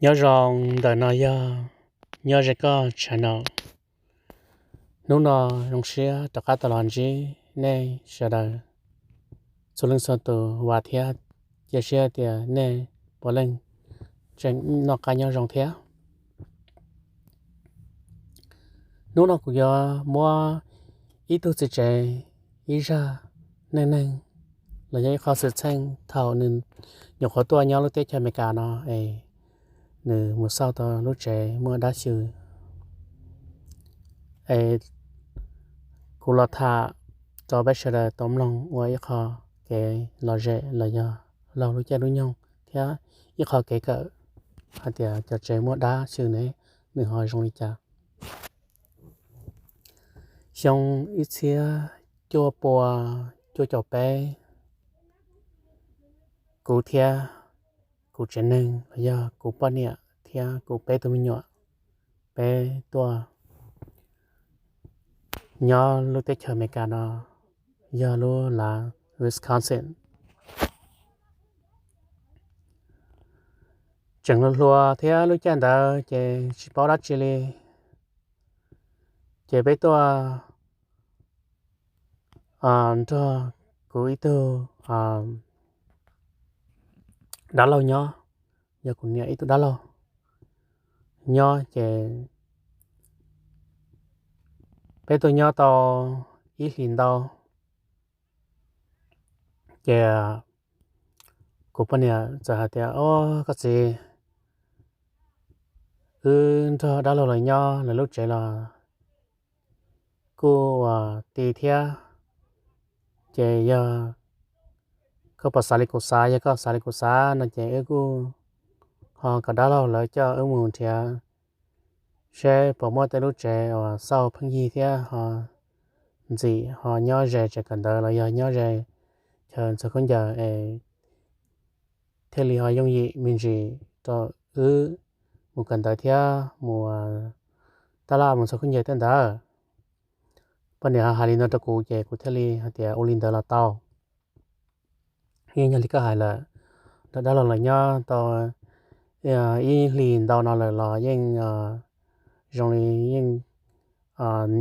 Nyob zoo, ntawm no yog Nyob Ze Koj channel. Hnub no zoo siab rov qab tau los ntsib nej sawv daws txhua leej txhua tus, vam thiab cia siab tias nej puav leej tseem noj qab nyob zoo thiab. Hnub no kuv yuav muab ib tug txiv tsev ib zaj neej neeg los yog ib qho xwm txheej thaum nws nyuam qhuav tuaj nyob lub teb chaws Amelikas no es nws mus xauj tau lub tsev muaj dab xyw es kuv los tham rau peb sawv daws tau mloog ua ib qho kev lom zem los yog laug lub caij lub nyoog thiab ib qho kev kawm hais tias cov tsev muaj dab xyw ne nws ho zoo li cas. Xyoo ib txhiab cuaj pua cuaj caum peb, kuv thiab kuv tsev neeg los yog kuv poj niam thiab kuv peb tug me nyuam, peb tuaj nyob lub teb chaws Amelikas no, yog lub lav Wisconsin. Tseem hluas hluas thiab lub caij ntawd ces tsis paub dab tsi li, ces peb tuaj nrog kuv ib tug dab laug nyob, yog kuv niam ib tug dab laug nyob ces peb tuaj nyob tau ib hlis ntau ces kuv poj niam txawm hais tias, Au, koj txiv, wb nrog dab laug lawv nyob, lawv lub tsev los kuj uas ti thiab, ces yog koj puas xav li kuv xav, yog koj xav li kuv xav no ces wb kuj ho kom dab laug lawv coj wb mus nrhiav seb puas muaj tej lub tsev uas xauj pheej yig thiab ho ntxim ho nyob ze tsev kawm ntawv los yog nyob ze chaw ntxhua khaub ncaws es thiaj li ho yooj yim me ntsis rau wb mus kawm ntawv thiab mus tab laj mus ntxhua khaub ncaws tej ntawd. Poj niam ho hais li no rau kuv ces kuv thiaj li hais tias ua li ntawd los tau. Yeej yog li koj hais lawm, nrog dab laug lawv nyob tau ib hlis ntau no lawm los yeej zoo li yeej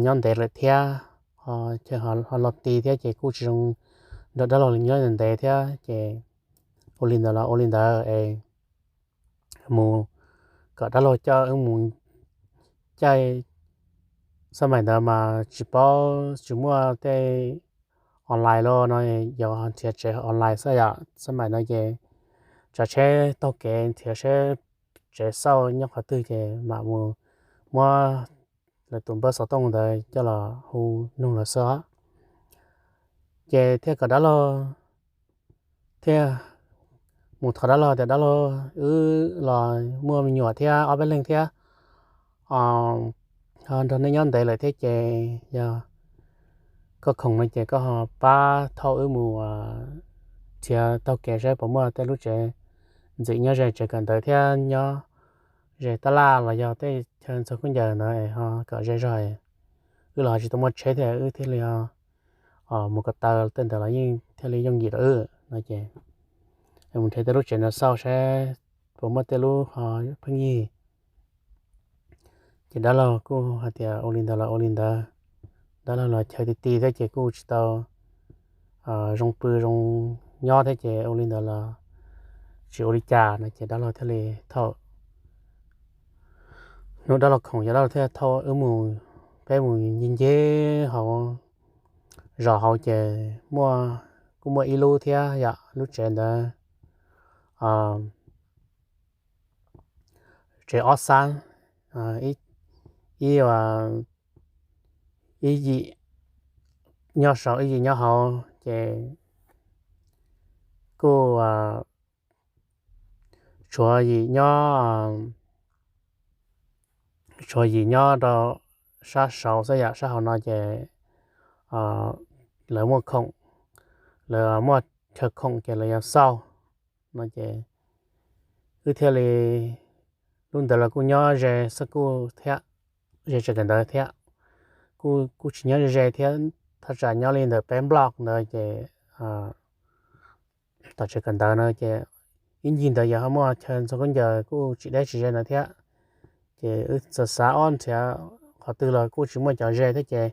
nyob ntev lawm thiab, ho los ti thiab ces kuj tsis zoo nrog dab laug lawv nyob ntev thiab ces ua li ntawd los ua li ntawd es mus kom dab laug coj wb mus caij. Xab maim ntawd mas tsis paub tsis muaj tej online los no, yuav nrhiav tsev online xwb yom. Xab maim no ces tsav tsheb taug kev nrhiav seb tsev xauj nyob qhov twg ces mam mus muab lawv tus npawb xov tooj ntawd coj los hu nug lawv xwb os. Ces thiaj kom dab laug thiaj mus thov dab laug tias, Dab laug, wb los muaj me nyuam thiab ob peb leeg thiab, ho nrog nej nyob ntev lawm thiab ces yog koj khoom no ces koj ho pab thauj wb mus nrhiav taug kev saib puas muaj tej lub tsev ntxim nyob ze tsev kawm ntawv thiab nyob ze tab laj los yog tej chaw ntxhua khaub ncaws ntawd ho kom ze zog, wb los ho tsis tau muaj tsheb thiab wb thiaj li mus ko taw tej ntawd los yeej thiaj li yooj yim rau wb no ces mus nrhiav tej lub tsev no xauj saib puas muaj tej lub ho pheej yig. Ces dab laug kuj hais tias ua li ntawd los ua li ntawd. Dab laug los chaw ti ti thiab ces kuj tsis tau zoo pw zoo nyob thiab ces ua li ntawd los tsis ua li cas no ces dab laug thiaj li thauj. Hnub dab laug khoom ces dab laug thiaj thauj wb mus, peb mus ncig ncig hauv zos hauv ces muaj, kuj muaj ib lub thiab yom, lub tsev ntawd tsev ob xab, ib, ib yim nyob saum ib yim nyob hauv ces kuj tshuav yim nyob, tshuav yim nyob rau sab saud xwb yom, sab hauv no ces lawv muaj khoom, lawv muaj chaw khoom ces lawv yuav xauj no ces wb thiaj li, lub ntawd los kuj nyob ze xab kuj thiab, ze tsev kawm ntawv thiab, kuj tsis nyob ze ze thiab, thaj tsam nyob li ntawm peb block ntawd ces tom tsev kawm ntawv no ces ib ncig ntawd yog ho muaj chaw ntxhua khaub ncaws kuj tsis deb tsis ze ntawd thiab. Ces wb xav xav ob nrhiav qhov twg los kuj tsis muaj cov ze thiab ces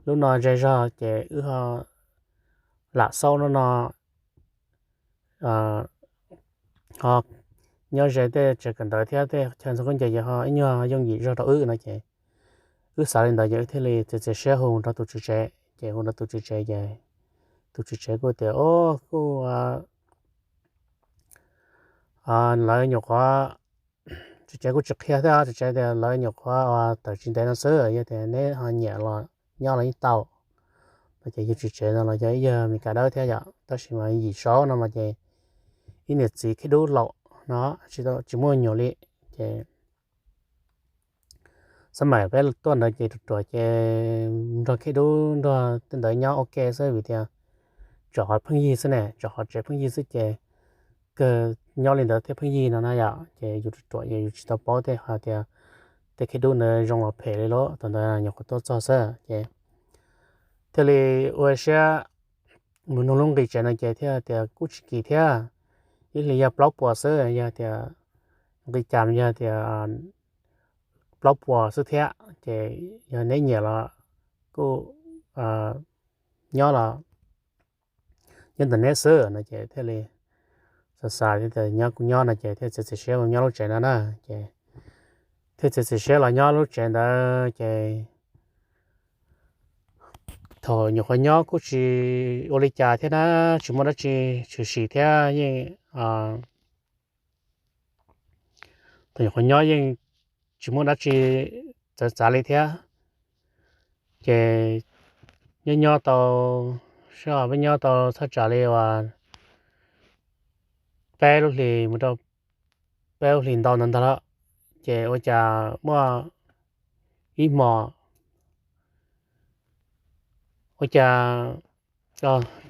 lub no ze zog ces wb ho lam xauj no no ho nyob ze tej tsev kawm ntawv thiab tej chaw ntxhua khaub ncaws ces ho ib nyuag yooj yim zog rau wb no ces wb xav li ntawd ces wb thiaj li txiav txim siab hu rau tus tswv tsev ces hu rau tus tswv tsev ces tus tswv tsev kuj tias o kuj lawv nyuam qhuav, tswv tsev kuj tsis qhia thiab, tswv tsev tias lawv nyuam qhuav uas tawm tsis ntev no xwb, yog tias neb ho nyiam los nyob los yeej tau no ces yug tswv tsev no los yog ib yawg Mes Kas dawb thiab yom, tab sis mas yim saud no mas ces ib niam txiv Khib Dub laus no tsis muaj me nyuam li ces xab maim peb tuaj ntawd ces ruam ruam ces nrog Khib Dub nrog tej ntawd nyob ua ke xwb vim tias tsam qhov pheej yig xwb ne, tsam qhov tsev pheej yig xwb ces kawg nyob li ntawd thiaj pheej yig no na yom, ces yus ruam ruam ces yus tsis tau paub tej hais tias tej Khib Dub ntawd zoo los phem li lauj, thaum ntawd nyuam qhuav tuaj txog xwb ces thiaj li ua siab mus nug lub nqi tsev no ces thiaj tias kuj tsis kim thiab, ib hlis yog plaub puas xwb, yog tias nqi cas yog tias plaub puas xwb thiab ces yog neb nyiam los kuj nyob los nyob ntawm neb xwb no ces thiaj li xav xav tias nyob kuj nyob no ces thiaj txiav txim siab mus nyob lub tsev no na ces thiaj txiav txim siab los nyob lub tsev ntawd ces thaum nyuam qhuav nyob kuj tsis ua li cas thiab na, tsis muaj dab tsi tshwm sim thiab yeej thaum nyuam qhuav nyob yeej tsis muaj dab tsi txawv txav li thiab ces nyob nyob tau, sij hawm peb nyob tau thaj tsam li uas peb lub hlis mus rau peb lub hlis ntau ntawd ntag lawm ces ua cas muaj ib hmos ua cas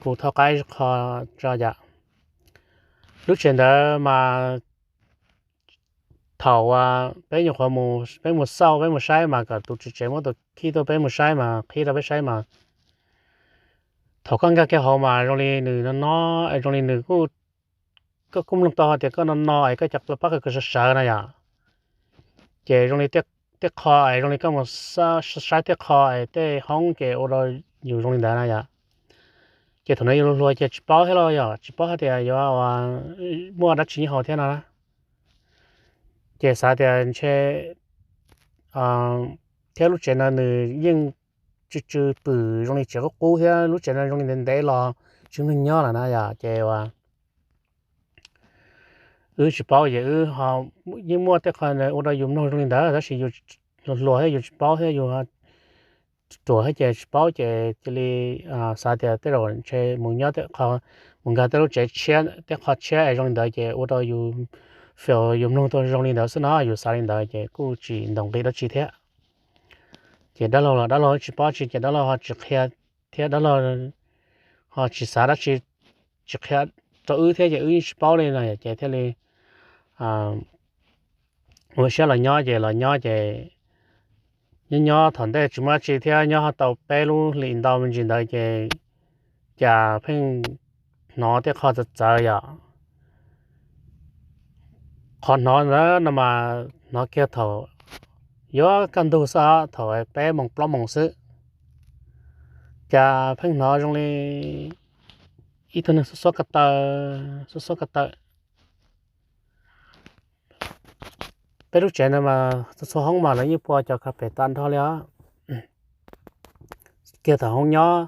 kuv thaub qaib qho tso yam lub tsev ntawd mas thaum uas peb nyuam qhuav mus peb mus xauj peb mus saib mas kom tus tswv tsev muab tus khib tuaj peb mus saib mas qhib rau peb saib mas thaum koj nkag kiag hauv mas zoo li nws no no, zoo li nws kuj, koj kuj mloog tau hais tias koj no no es koj cov pab kawg sawv sawv na yom, ces zoo li tej qho es zoo li koj mus saib tej qho es tej hoob ces ua rau yus zoo li ntawd na yom. Ces thaum no yus hluas hluas ces tsis paub thiab los yom, tsis paub hais tias yuav muaj dab tsi nyob hauv thiab no na. Ces xav tias ntshe thiab lub tsev no nws yeej tsw tsw pwm zoo li tsev qub qub thiab lub tsev no zoo li ntev ntev los tsis muaj neeg nyob lawm na yom, ces uas wb tsis paub ces wb yeej muaj tej qho ua rau yus mloog zoo li ntawd tab sis yus hluas thiab yus tsis paub thiab yus ruam thiab ces tsis paub ces cia li xav tias tej zaum ntshe mus nyob tej qho, mus nkag tej lub tsev tshiab tej qho tshiab es zoo li ntawd ces ua rau yus, yus mloog tau zoo li ntawd xwb no, yus xav li ntawd ces kuj tsis ntaus nqi dab tsi thiab. Ces dab laug los dab laug tsis paub tsi ces dab laug ho tsis qhia thiab dab laug ho tsis xav dab tsi, tsis qhia rau wb thiab ces wb yeej tsis paub li no ces thiaj li ua siab los nyob ces los nyob ces nyob nyob thaum ntej tsis muaj dab tsi thiab nyob tau peb lub hlis ntau me ntsis ntawd ces cas pheej hnov tej qho txawv txawv yom. Qhov hnov ntawd no mas hnov kiag thaum yuav kaj ntug xwb, thaum peb moos plaub moos xwb, cas pheej hnov zoo li ib tug neeg xuab xuab ko taw, xuab xuab ko taw. Peb lub tsev ntawd mas txhua txhua hoob mas lawv yeej pua cov kha pem tag nrho li os. Kiag thaum hoob nyob,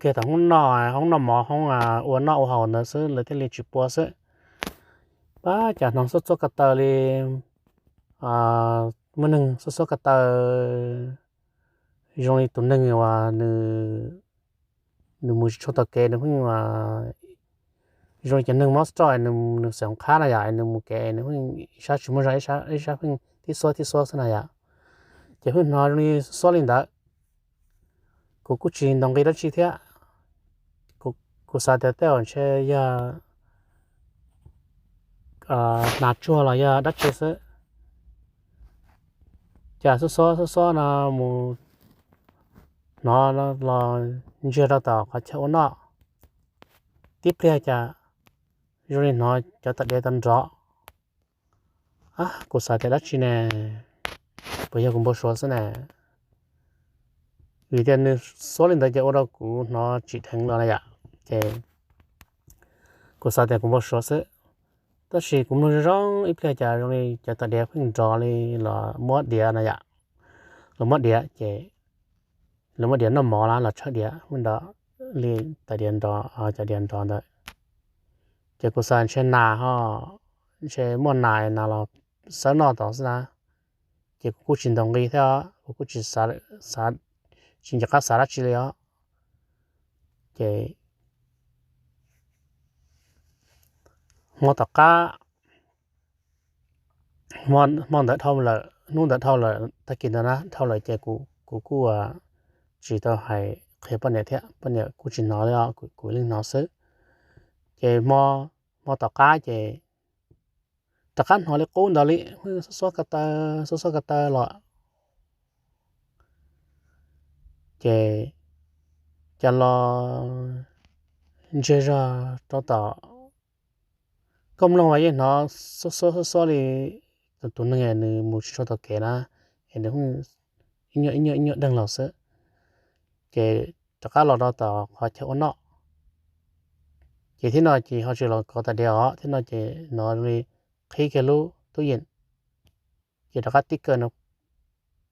kiag thaum hoob noj, hoob noj mov, hoob ua noj ua haus ntawd xwb lawv thiaj li tsis pua xwb. Pab cas hnov xuab xuab ko taw li, muaj neeg xuab xuab ko taw zoo li tus neeg uas nws mus tsis tshua tau kev, nws pheej zoo li cov neeg mob stroke, nws xeem qhab na yom, nws mus kev nws pheej ib sab tsis muaj zog, ib sab pheej tib xuab tib xuab xwb na yom. Ces pheej hnov zoo li xuab li ntawd. Kuv kuj tsis ntaus nqi dab tsi thiab, kuv xav tias tej zaum ntshe yog hnav tsuag los yog dab tsi xwb. Cas xuab xuab xuab xuab no mus hnov los ntsiag rau tom qhov chaw ua noj. Tib pliag cas zoo li hnov cov tawm diav tau nrov. Kuv xav tias dab tsi ne, puas yog kuv npau suav xwb na? Vim tias nws xuab li ntawd ces ua rau kuv hnov tsim dheev los na yom. Ces kuv xav tias kuv npau suav xwb, tab sis kuv mloog zoo zoo ib pliag cas zoo li cov tawm diav pheej nrov li los muab diav na yom. Los muab diav ces los muab diav noj mov los los tshawb diav, muab nrov li tawm diav nrov, cov diav nrov ntawd. Ces kuv xav ntshe nas ho, ntshe muaj nas, nas los xawb noj tod xwb na. Ces kuv kuj tsis ntaus nqi thiab os, kuv kuj tsis xav, tsis nco qab xav dab tsi li os. Ces hmo tom qab, hmo ntawd dhau lawm, hnub ntawd dhau lawm, tag kis ntawd na dhau lawm ces kuv kuj tsis tau hais qhia poj niam thiab, poj niam kuj tsis hnov li os, kuv ib leeg hnov xwb. Ces hmo tom qab ces rov qab hnov li qub ntawd li, xob xob ko taw, xob xob ko taw los. Ces cas los ntsiag zog rau tom, koj mloog mas yeej hnov xob xob xob xob li tus neeg nws mus tsis tshua tau kev na, es nws ib nyuag ib nyuag ib nyuag deeg los xwb. Ces rov qab los rau tom qhov chaw ua noj, ces thiab no ces ho tsis los kov tas diav os, thiab no ces hnov li qhib kiag lub tub yees, ces rov qab tib kaw no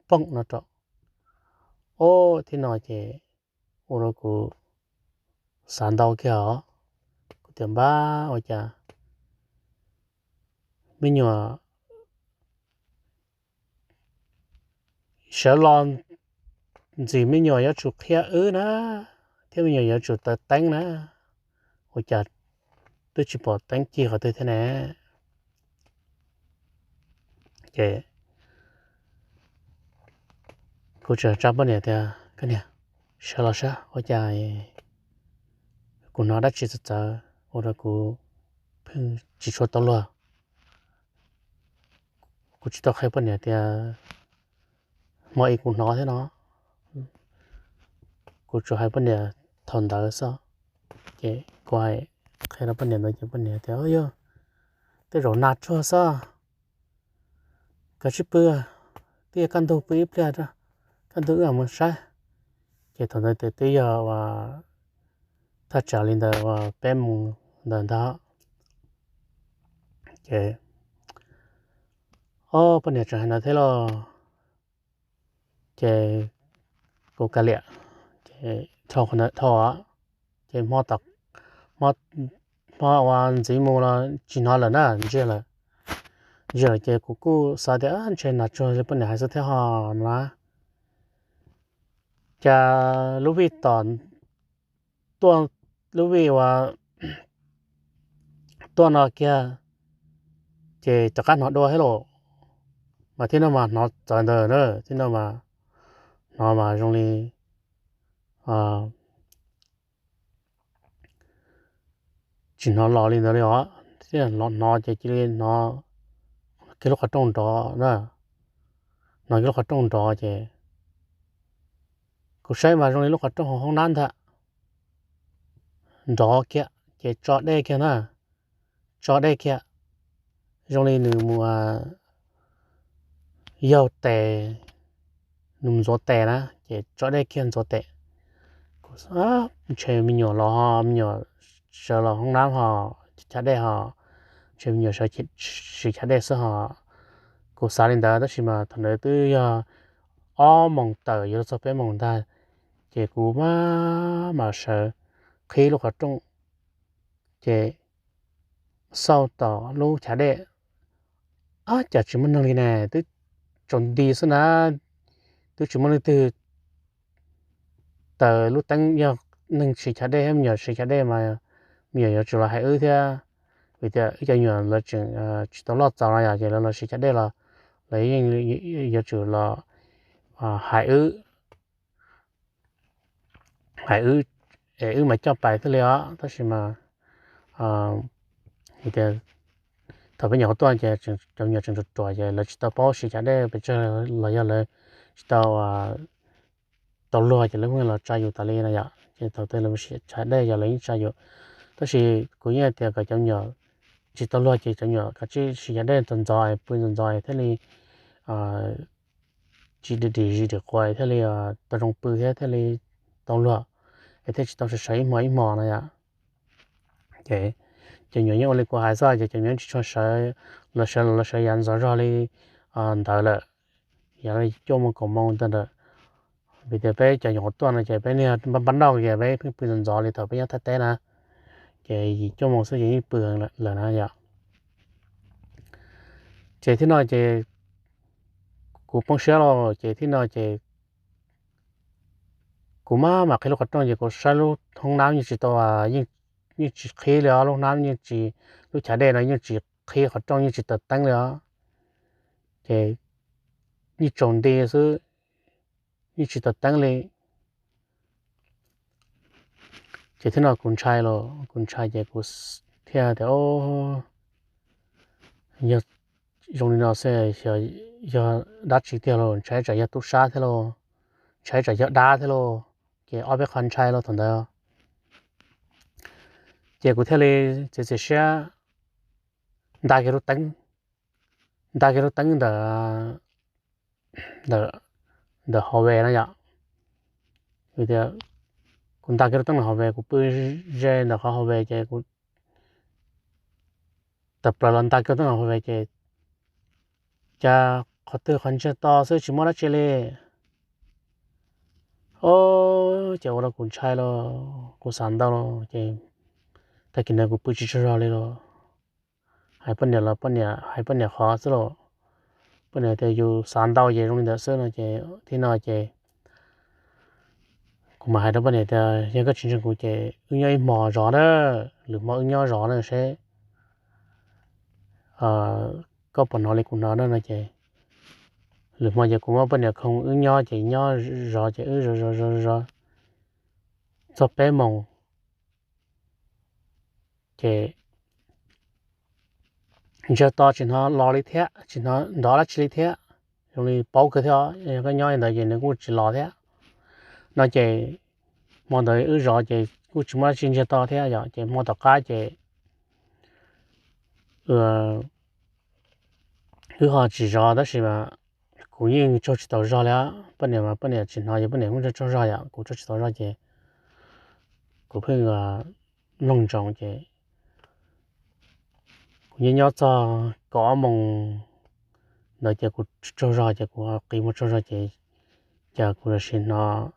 pooj no rau. Ob, thiab no ces ua rau kuv xav ntau kiag os. Kuv tias npab ua cas me nyuam sawv los ntxim me nyuam yuav tsum qhia wb na, thiab me nyuam yuav tsum taws teeb na, ua cas twb tsis pom teeb ci qhov twg thiab ne? Ces kuv tseem hais rau poj niam tias, koj niam, sawv los saib ua cas kuv hnov dab tsi txawv txawv ua rau kuv pheej tsis tshua tau luag. Kuv tsis tau qhia poj niam tias hmo ib kuv hnov thiab no, kuv tsuas hais poj niam thaum ntawd xwb. Ces kuv hais qhia rau poj niam ntawd ces poj niam tias, yog tej zaum nas tsuag xwb, koj tsis pw, twb yog kaj ntug pw ib pliag, kaj ntug wb mus saib. Ces thaum ntawd twb yog uas thaj tsam li ntawd uas peb moos ntawd ntag. Ces ob, poj niam tseem hais ntawd thiab los, ces kuv kav liam, ces dhau qhov ntawd dhau, ces hmo tom, hmo uas ntxiv mus los tsis hnov lawm na, ntsiag lawm. Ntsiag lawm ces kuv kuj xav tias ntshe nas tsuag li poj niam hais xwb thiab ho no na. Cas lub vij tom tuaj, lub vij uas tuaj no kiag, ces rov qab hnov dua thiab los, mas thiab no mas hnov txawv ntawd na, thiab no mas hnov mas zoo li tsis hnov los li ntawd li os, thiab los hnov ces cia li hnov kiag lub qhov rooj nrov na, hnov kiag lub qhov rooj nrov ces kuv saib mas zoo li lub qhov rooj hauv hoob nab ntag, nrov kiag ces tso dej kiag na, tso dej kiag, zoo li nws mus yaug tes, nws mus ntxuav tes na, ces tso dej kiag ntxuav tes. Kuv, ntshe me nyuam los ho, me nyuam sawv los hoob nab ho, chav dej ho, ntshe me nyuam sawv siv chav dej xwb ho. Kuv xav li ntawd tab sis mas thaum ntawd twb yog ob moos tawm yuav txog peb moos ntag, ces kuv mam mam sawv qhib lub qhov rooj, ces xauj tom lub chav dej, ab, cas tsis muaj neeg li ne, twb tsaus nti xwb na, twb tsis muaj leej twg taws lub teeb. Yog neeg siv chav dej thiab me nyuam siv chav dej mas me nyuam yuav tsum los hais wb thiab, vim tias wb cov me nyuam lawv tseem tsis tau loj txaus no yom, ces lawv los siv chav dej los lawv yeej yuav tsum los hais wb, hais wb, es wb mam coj pais thiaj li os. Tab sis mas tias thaum peb nyuam qhuav tuaj ces cov me nyuam tseem ruam ruam ces lawv tsis tau paub siv chav dej pes tsawg los yog lawv tsis tau tau luag ces lawv pheej los tsa yus tas li no yom. Ces thaum twg lawv siv chav dej yog lawv yeej tsa yus, tab sis kuv yeej tias kom cov me nyuam tsis tau luag ces cov nyuam kav tsij siv yav dej ntxov ntxov pw ntxov ntxov thiaj li tsis dim dim zis dim quas thiaj li tau zoo pw thiab thiaj li tau luag, es thiaj tsis tau sawv sawv ib hmo ib hmo no yom. Ces cov nyuam yeej ua li kuv hais xwb ces cov nyuam yeej tsis tshua sawv, los sawv los sawv yav ntxov zog li ntawd lawm. Yav cuaj moo kaum moo ntawd ntawd, vim tias peb cov nyuam qhuav tuaj no ces peb niag npaj npaj noj kiag peb pheej pw ntxov ntxov li thaum peb nyob Thaib teb na, ces yim cuaj moo xwb ces yeej pw lawm na yom. Ces thaum no ces kuv poob siab los ces thaum no ces kuv maj mam qhib lub qhov rooj ces kuv saib lub hoob nab yeej tsis tau, yeej tsis qhib li os, lub hnab yeej tsis, lub chav dej no yeej tsis qhib, qhov rooj yeej tsis taws teeb li os. Ces yeej tsaus nti xwb, yeej tsis taws teeb li. Ces thaum no kuv ntshai los kuv ntshai ces kuv thiaj tias, yog zoo li no xwb, yog dab tsi tiag los ntshai tsam yog tub sab thiab los, ntshai tsam yog dab thiab los, ces ob peb qho ntshai los thaum ntawd. Ces kuv thiaj li txiav txim siab nta kiag lub teeb, nta kiag lub teeb ntawm, ntawm hauv ves no yom. Vim tias kuv nta kiag lub teeb ntawm hauv ves, kuv pw ze ntawm qhov hauv ves ces kuv tawm plaws los nta kiag lub teeb ntawm hauv ves ces cas qhov twg qhov ntsiag to xwb tsis muaj dab tsi li. Ces ua rau kuv ntshai los kuv xav ntau los ces tag kis ntawd kuv pw tsis tsaug zog li los. Hais poj niam los poj niam, hais poj niam qhov xwb los poj niam tias yus xav ntau ces zoo li ntawd xwb no ces thaum no ces kuv mam hais rau poj niam tias yog koj tsis ntseeg kuv ces wb nyob ib hmo zov na, lwm hmo wb nyob zov na seb koj puas hnov li kuv hnov na no ces lwm hmo ces kuv muab poj niam khoov wb nyob ces nyob zov ces wb zov zov zov zov txog peb moos ces ntsiag to tsis hnov los li thiab, tsis hnov nrov dab tsi li thiab, zoo li paub kawg thiab, yog koj nyob li ntawd ces nws kuj tsis los thiab no ces hmo ntawd wb zov ces kuj tsis muaj dab tsi ntsiag to thiab yom. Ces hmo tom qab ces wb ho tsis zov tab sis mas kuv yeej tsaug tsis tau zog li, poj niam mas poj niam tsis hnov ces poj niam kuj tsaug tsaug zog yom, kuv tsaug tsis tau zog ces kuv pheej mloog ntsoov ces kuv nyob nyob txog kaum ob moos ntawd ces kuv tsaug zog ces kuv qi muag tsaug zog ces cas kuv los sis hnov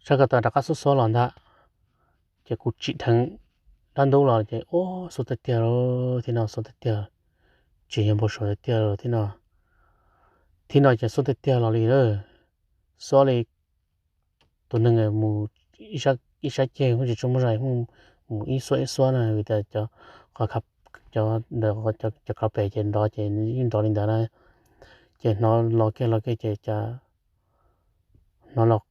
sab ko taw rov qab xuab xuab los ntag. Ces kuv tsim dheev dab ntub los ces ub xuab tiag tiag li, thaum no xuab tiag tiag, tsis yog npau suav tiag tiag li thaum no. Thaum no ces xuab tiag tiag los li, xuab li tus neeg mus ib sab ceg kuj tsis tshua muaj zog, mus ib xuab ib xuab na vim tias cov, cov ntawd cov carpet ces nrov ces yeej nrov li ntawd na. Ces hnov los kiag los kiag ces cas hnov los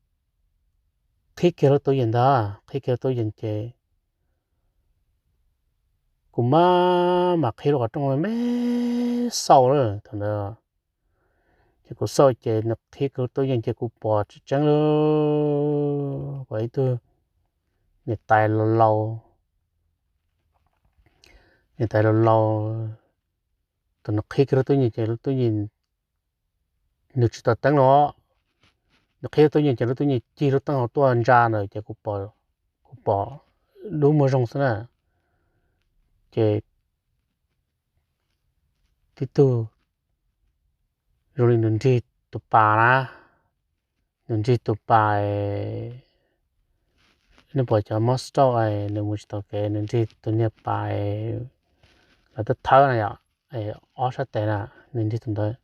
qhib kiag lub tub yees ntag, qhib kiag lub tub yees ces kuv maj mam qhib lub qhov rooj me xauj lawm thaum ntawd. Ces kuv xauj ces nws qhib kiag lub tub yees ces kuv pom tseeb tseeb li, pom ib tug niam tais laus laus, niam tais laus laus, thaum nws qhib kiag lub tub yees ces lub tub yees nws tsis taws teeb los, nws qhib lub tub yees ces lub tub yees cig lub teeb hauv tuaj ntsa ntawd ces kuv pom dub muag zoo xwb na. Ces tib tug zoo li nws nrig tus pas na, nws nrig tus pas, nej pom cov mob stroke nws mus tsis tau kev, nws nrig tus niag pas lawv twb thawb na yom, ob sab tes na, nws nrig tus ntawd.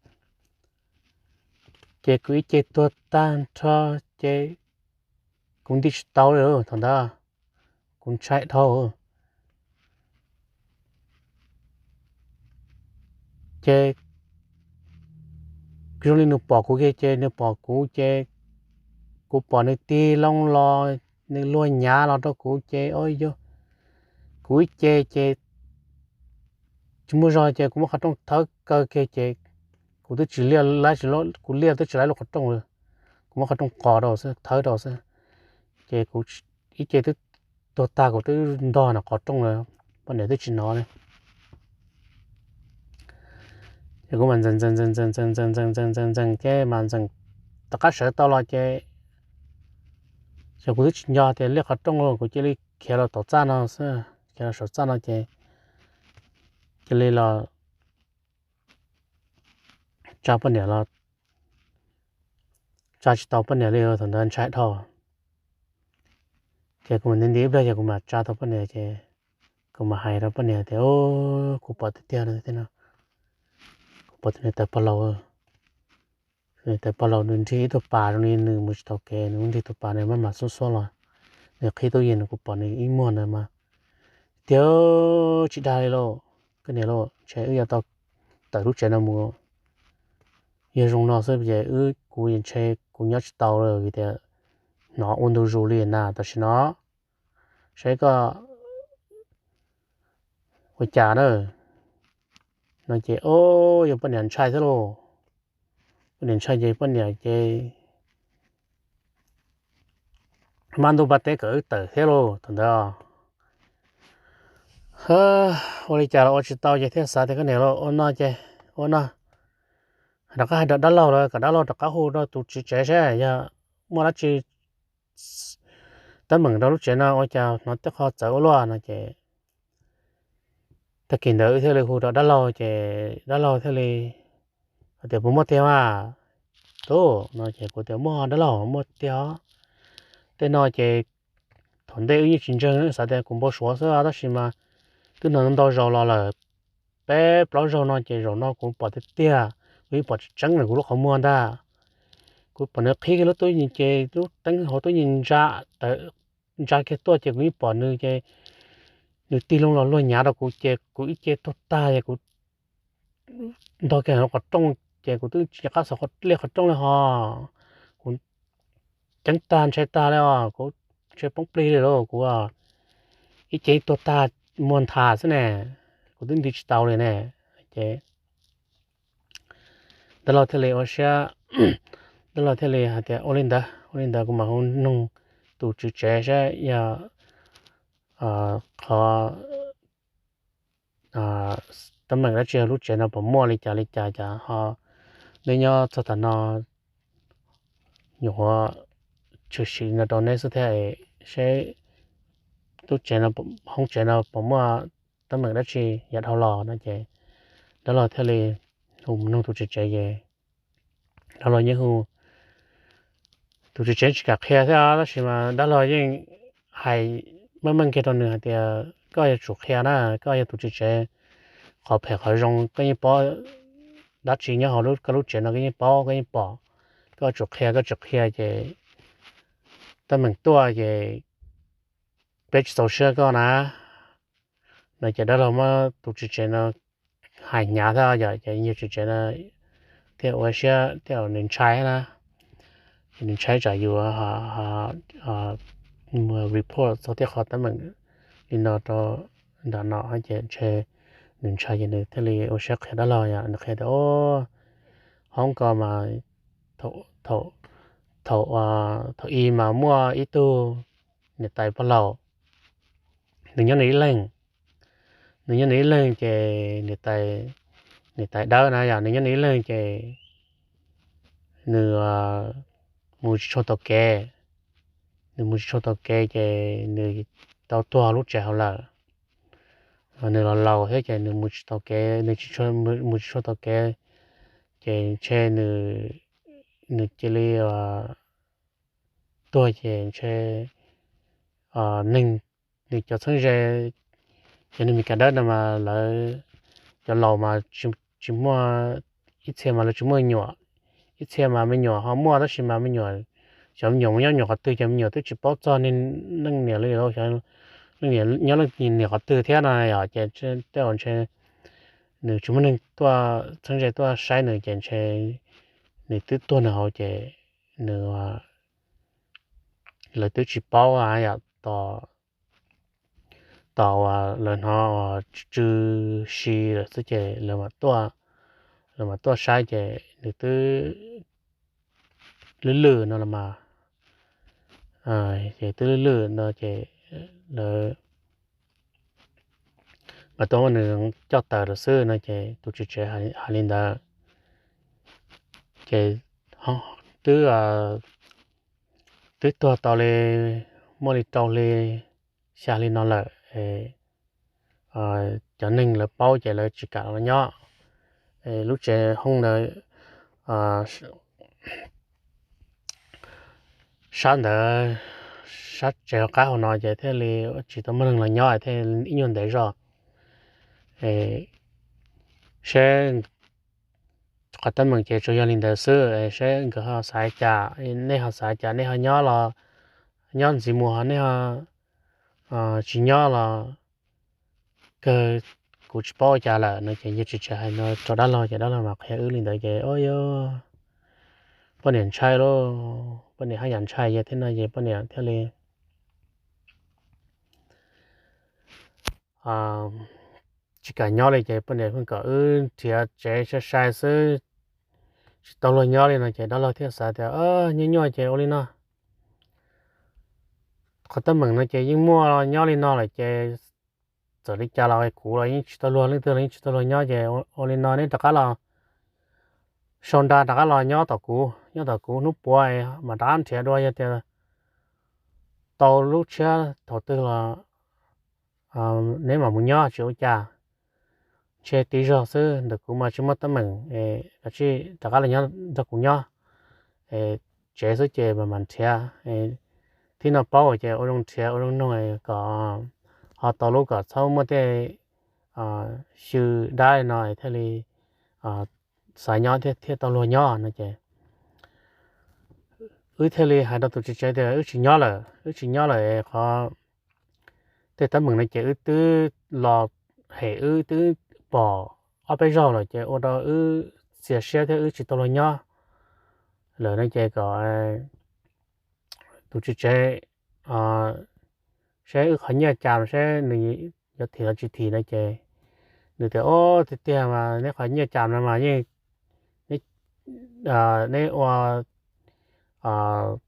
Ces kuv ib ce tuag tag nrho, ces kuv nti tsis tau li thaum ntawd, kuv ntshai dhau. Ces zoo li nws pom kuv kiag ces nws pom kuv ces kuv pom nws tig loo los, nws luag nyav los rau kuv ces o yog kuv ib ce ces tsis muaj zog ces kuv muab qhov rooj thawb kaw kiag ces kuv twb tsis liaj, kuv liaj twb tsis laib lub qhov rooj li, kuv muab qhov rooj qos rau xwb, thawb rau xwb. Ces kuv ib ce twb tuag tag kuv twb ntog nram qhov rooj lawm, poj niam twb tsis hnov li. Ces kuv mas ntxees ntxees ntxees ntxees ntxees ntxees ntxees ntxees ntxees ntxees ces mas ntxees rov qab sawv tau los ces, ces kuv twb tsis nco tias liaj qhov rooj los kuv cia li khiav los tom txaj no xwb, khiav los saum txaj no ces cia li los tsa poj niam los tsa tsis tau poj niam li, thaum ntawd ntshai dhau. Ces kuv mam nti nti ib pliag ces kuv mam tsa tau poj niam ces kuv mam hais rau poj niam tias, kuv pom tiag tiag no, kuv pom tus niam tais pog laus, niam tais pog laus nws nrig ib tug pas zoo li nws mus tsis tau kev, nws nrig tus pas nws maj mam xuab xuab los, nws qhib tub yees no kuv pom nws ib muag ntawd mas tiag, tsis dag li lauj, koj niam lauj, ntshe wb yuav tau tawm lub tsev no mus. Yog zoo no xwb ces wb, kuv ntshe kuv nyob tsis tau lawm vim tias hnov ua ntu zus li na. Tam sim no saib koj ua cas na. No ces o, yog poj niam ntshai xwb lauj. Poj niam ntshai ces poj niam ces mab ntuj npaj teb kom wb tawm thiab lauj thaum ntawd. Ua li cas los ua tsis tau ces thiaj xav tias koj niam lauj, ua no ces, ua no, rov qab hais rau dab laug lawm kom dab laug rov qab hu rau tus tswv tsev saib yog muaj dab tsi teeb meem rau lub tsev no ua cas hnov tej qho txawv ua luaj no ces tag kis ntawd wb thiaj li hu rau dab laug ces dab laug thiaj li hais tias puas muaj tiag mas tub no ces kuv tias muaj dab laug, muaj tiag. Tej no ces thaum ntej wb yeej tsis ntseeg, xav tias kuv npau suav xwb tab sis mas twb hnov ntau zaus los lawm, peb plaub zaug no ces zaum no kuv pom tiag tiag, kuv yeej pom tseeb tseeb ntawm kuv lub qhov muag ntag. Kuv pom nws qhib kiag lub tub yees ces lub teeb hauv tub yees ntsa, ntsa kiag tuaj ces kuv yeej pom nws ces nws tig loo los luag nyav rau kuv ces kuv ib ce tuag tag ces kuv ntog kiag hauv qhov rooj ces kuv twb tsis nco qab xauv liaj qhov rooj li ho. Kuv ceeb tag ntshai tag li os, kuv ntshai poob plig li lauj, kuv ib ce tuag tag muag nthav xwb ne, kuv twb nti tsis tau li ne. Ces dab laug thiaj li ua siab, dab laug thiaj li hais tias ua li ntawd, ua li ntawd kuv mam hu noog tus tswv tsev saib yog qhov teeb meem dab tsi, lub tsev no puas muaj li cas li cas cas ho neb nyob txog tam no nyuam qhuav tshwm sim no rau neb xwb thiab, seb lub tsev no, hoob tsev no puas muaj teeb meem dab tsi yav dhau los no ces dab laug thiaj li hu noog tus tswv tsev ces dab laug yeej hu, tus tswv tsev tsis kam qhia thiab tab sis mas dab laug yeej hais meej meej kiag rau nws hais tias koj yuav tsum qhia na, koj yog tus tswv tsev, qhov phem qhov zoo koj yeej paub, dab tsi nyob hauv koj lub tsev no koj yeej paub koj yeej pom, koj yuav tsum qhia, koj tsis qhia ces teeb meem tuaj ces peb tsis txaus siab koj na. No ces dab laug muab tus tswv tsev no hais hnyav thiab yom, ces yog tswv tsev no thiaj ua siab thiab nws ntshai na, nws ntshai tsam yus report txog tej qhov teeb meem li no rau nram no ces ntshe nws ntshai ces nws thiaj li ua siab qhia dab laug yom, nws qhia tias hoob ko mas thaum, thaum i mas muaj ib tug niam tais pog laus, nws nyob nws ib leeg, nws nyob nws ib leeg ces niam tais dawb na yom, nws nyob nws ib leeg ces nws mus tsis tshua tau kev, nws mus tsis tshua tau kev ces nws tau tuag lub tsev hauv lawm. Nws los laus thiab ces nws mus tsis tau kev, nws mus tsis tshua tau kev ces ntshe nws cia li tuag ces ntshe neeg, nws cov txheeb ze, cov neeg Meskas dawb no mas lawv, cov laus mas tsis muaj, ib txhia mas lawv tsis muaj me nyuam, ib txhia mas me nyuam ho muaj tab sis mas me nyuam, cov me nyuam mus nyob nyuam qhov twg ces me nyuam twb tsis paub txog leej niam li lauj, leej niam nyob leej niam qhov twg thiab no yom, ces tej zaum ntshe nws tsis muaj neeg tuaj txheeb ze tuaj saib nws ces ntshe nws twb tuag nws hauv ces nws, lawv twb tsis paub yom, tos uas lawv hnov uas tsw si lawm xwb ces lawv mam tuaj, lawv mam tuaj saib ces nws twb lwj lwj no los mas, ces twb lwj lwj no ces lawv, nkawd tuaj muab nws coj tawm lawm xwb no ces tus tswv tsev hais li ntawd. Ces twb, twb tuag tau li muaj li rau hli xya hli no lawm, cov neeg lawv paub ces lawv tsis kam los nyob. Lub tsev hoob ntawd sab ntawd, sab tsev hauv qab hauv no ces thiaj li tsis tau muaj neeg los nyob thiaj ib nyuag ntev zog. Seb, qhov teeb meem ces tsuas yog li ntawd xwb, seb nkawd ho xav cas, nej ho xav cas, nej ho nyob los nyob ntxiv mus, ho nej ho tsis nyob los kawg, kuv tsis paub ua cas lawm no ces yawg tsis tsev hais no rau dab laug ces dab laug mas qhia wb li ntawd ces o, yog poj niam ntshai lauj, poj niam haj yam ntshai yawg thiab no ces poj niam thiaj li tsis kam nyob li ces poj niam pheej kom wb nrhiav tsev sai sai xwb, tsis tau luag nyob li no ces dab laug thiaj xav tias nyuaj nyuaj ces ua li no, qhov teeb meem no ces yeej muaj nyob li no lawm ces txawm li cas los kuv los yeej tsis tau luag, leej twg los yeej tsis tau luag nyob ces ua li no neb rov qab los sau nra rov qab los nyob tom kuv, nyob tom kuv hnub puav mam rov qab nrhiav dua, yog tias tau lub tshiab thaum twg los neb mam mus nyob tsis ua cas. Ntshe tiv zog xwb, ntawm kuv mas tsis muaj teeb meem, kav tsij rov qab los nyob nrog kuv nyob. Tsev xwb ces mam mam nrhiav, thib no paub ces ua zoo nrhiav ua zoo nug kom ho tau lub kom txhob muaj tej xyw dab li no thiaj li xav nyob thiaj tau luag nyob no ces wb thiaj li hais rau tus tswv tsev tias wb tsis nyob lawm, wb tsis nyob lawm qhov tej teeb meem no ces wb twb los hem wb twb pom ob peb zaug lawm ces ua rau wb txias siab thiab wb tsis tau luag nyob lawm no ces kom tus tswv tsev seb wb qhov nyiaj cas seb nws yuav thim los tsis thim no ces nws tias o, tiag tiag mas neb qhov nyiaj cas no mas yeej, neb ua tiag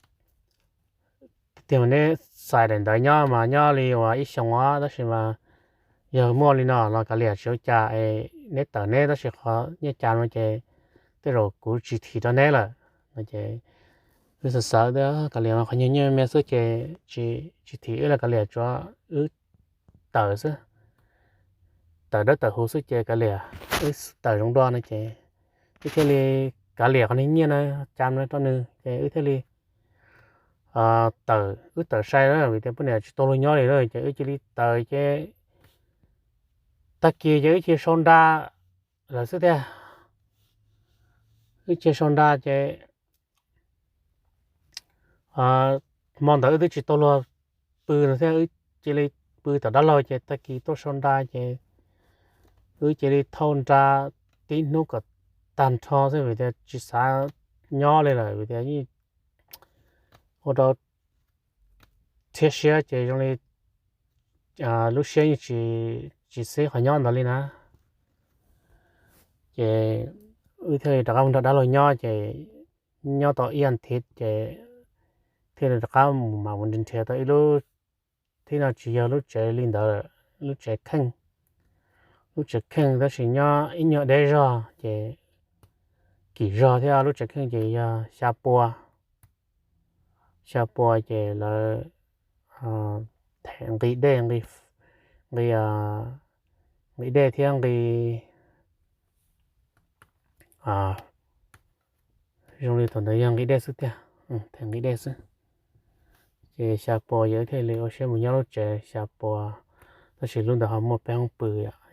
tiag mas neb xais daim ntawv nyob mas nyob li uas ib xyoos os, tab sis mas yog muaj li no los kav liam tsis ua cas, neb tawm neb, tab sis qhov nyiaj cas no ces tej zaum kuv tsis thim rau neb lawm no ces wb xav xav tias kav liam mas qhov nyiaj nyiaj me xwb ces tsis thim wb los kav liam, tsuav wb tawm xwb, tawm dawb tawm huv xwb ces kav liam, wb tawm zoo dua no ces wb thiaj li kav liam qhov nyiaj no cas no rau nws ces wb thiaj li tawm, wb tawm sai vim tias poj niam tsis tau luag nyob li lawm ces wb cia li tawm ces tag kis ces wb cia li sau nra lawm xwb tiag. Wb cia li sau nra ces hmo ntawd wb twb tsis tau luag pw no thiab, wb cia li pw tom dab laug ces tag kis tuaj sau nra ces wb cia li thauj nra tib hnub kom tag nrho xwb vim tias tsis xav nyob li lawm vim tias yeej ua rau rhiab siab ces zoo li lub siab yeej tsis xib qhov nyob ntawd li na. Ces wb thiaj li rov qab mus nrog dab laug nyob ces nyob tau ib as thiv ces thiaj li rov qab mus mam mus nrhiav tau ib lub, thib no tsis yog lub tsev li ntawd, lub tsev kheej, lub tsev kheej tab sis nyob ib nyuag deb zog ces kim zog thiab, lub tsev kheej ces yog xya pua, xya pua ces lawv them nqi dej, nqi, nqi dej thiab nqi, zoo li thaum ntawd yog nqi dej xwb tiag, them nqi dej xwb. Ces xya pua ces wb thiaj li ua siab mus nyob lub tsev xya pua, tab sis lub ntawd ho muaj peb hoob pw,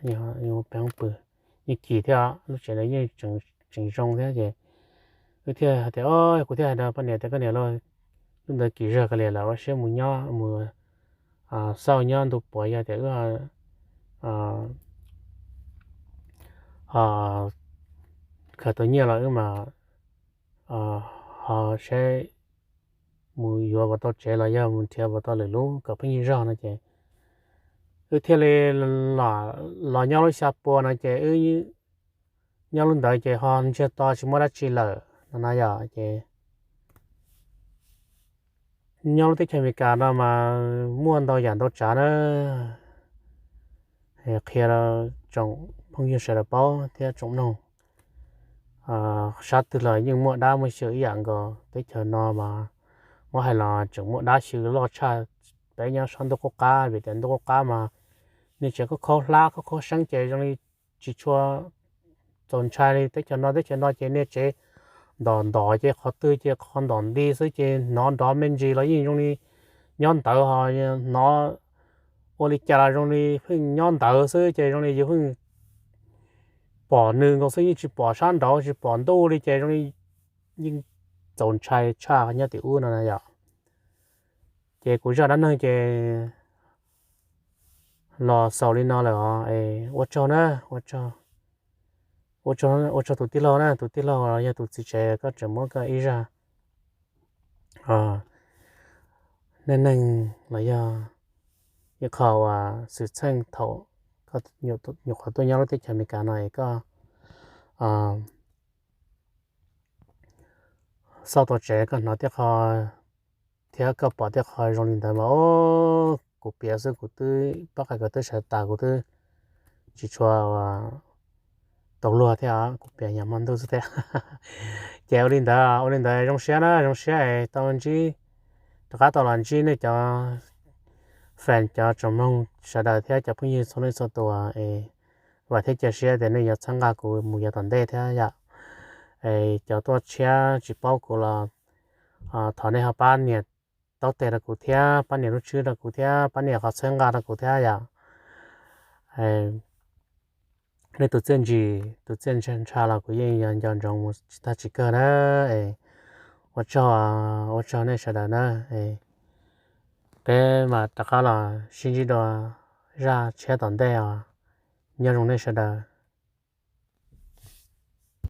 muaj peb hoob pw, yeej kim thiab, lub tsev ntawd yeej tseem zoo thiab ces wb thiaj hais tias, o, kuv thiaj hais rau poj niam tias koj niam lauj, lub ntawd kim zog kav liam lawm ua siab mus nyob mus xauj nyob ntu puav, yog tias wb ho khaws tau nyiaj los wb mas ho saib mus yuav puas tau tsev los yog mus nrhiav puas tau lwm lub kom pheej yig zog no ces wb thiaj li los nyob lub xya pua no ces wb nyob lub ntawd ces ho ntsiag to tsis muaj dab tsi lawm no na yom ces Nyob lub teb chaws Amelikas no mas muaj ntau yam ntau tsav na, qhia rau tsoom phooj ywg sawv daws paub thiab tsoom mloog. Sab twg los yeej muaj dab muaj xyw ib yam nkaus. Teb chaws no mas muab hais los tseem muaj dab xyw loj tshaj peb nyob sab ntuj qub qab, vim tias ntuj qub qab mas niag tsev khaub khaub hlab khaub khaub seeb ces zoo li tsis tshua txaus ntshai li. Teb chaws no teb chaws no ces niag tsev ntom ntov ces qhov twg ces qhov ntom nti xwb ces hnov nrov me ntsis los yeej zoo li nyob ntawd, ho hnov ua li cas los zoo li pheej nyob ntawd xwb ces zoo li yus pheej pom nws nkaus xwb, yeej tsis pom sab nraud tsis pom ntuj li ces zoo li yeej txaus ntshai tshaj nyob tim ub no na yom. Ces kuv zaj dab neeg ces los xaus li no lawm os. Ua tsaug na, ua tsaug tus tij laug na, tus tij laug los yog tus txiv tsev, koj tseem muab koj ib zaj neej neeg los yog ib qho uas xwm txheej thaum nyuam qhuav tuaj nyob lub teb chaws Amelikas no es koj xauj tau tsev koj hnov tej qho thiab koj pom tej qho zoo li ntawd mas kuv piav xwb kuv twb pab qais kom twb sawv tas, kuv twb tsis tshua tau luag thiab, kuv piav yam hmo ntuj xwb thiab. Ces ua li ntawd, ua li ntawd zoo siab na, zoo siab es tau ntsib, rov qab tau los ntsib nej cov fan, cov tsoom mloog sawv daws thiab cov phooj ywg txhua leej txhua tus es vam thiab cia siab tias nej yuav txhawb nqa kuv mus yav tom ntej thiab yom. Es cov tuaj tshiab tsis paub kuv los thov nej ho pab nias taub tes rau kuv thiab, pab nias lub tswb rau kuv thiab, pab nias qhov txhawb nqa rau kuv thiab yom. Nej tus txiaj ntsim tus txiaj ntsha los kuv yeej yuav nco ntsoov mus tsis tag tsis kawg na. Es ua tsaug, ua tsaug nej sawv daws na. Peb mam rov qab los sib ntsib dua zaj tshiab tom ntej os. Nyob zoo nej sawv daws.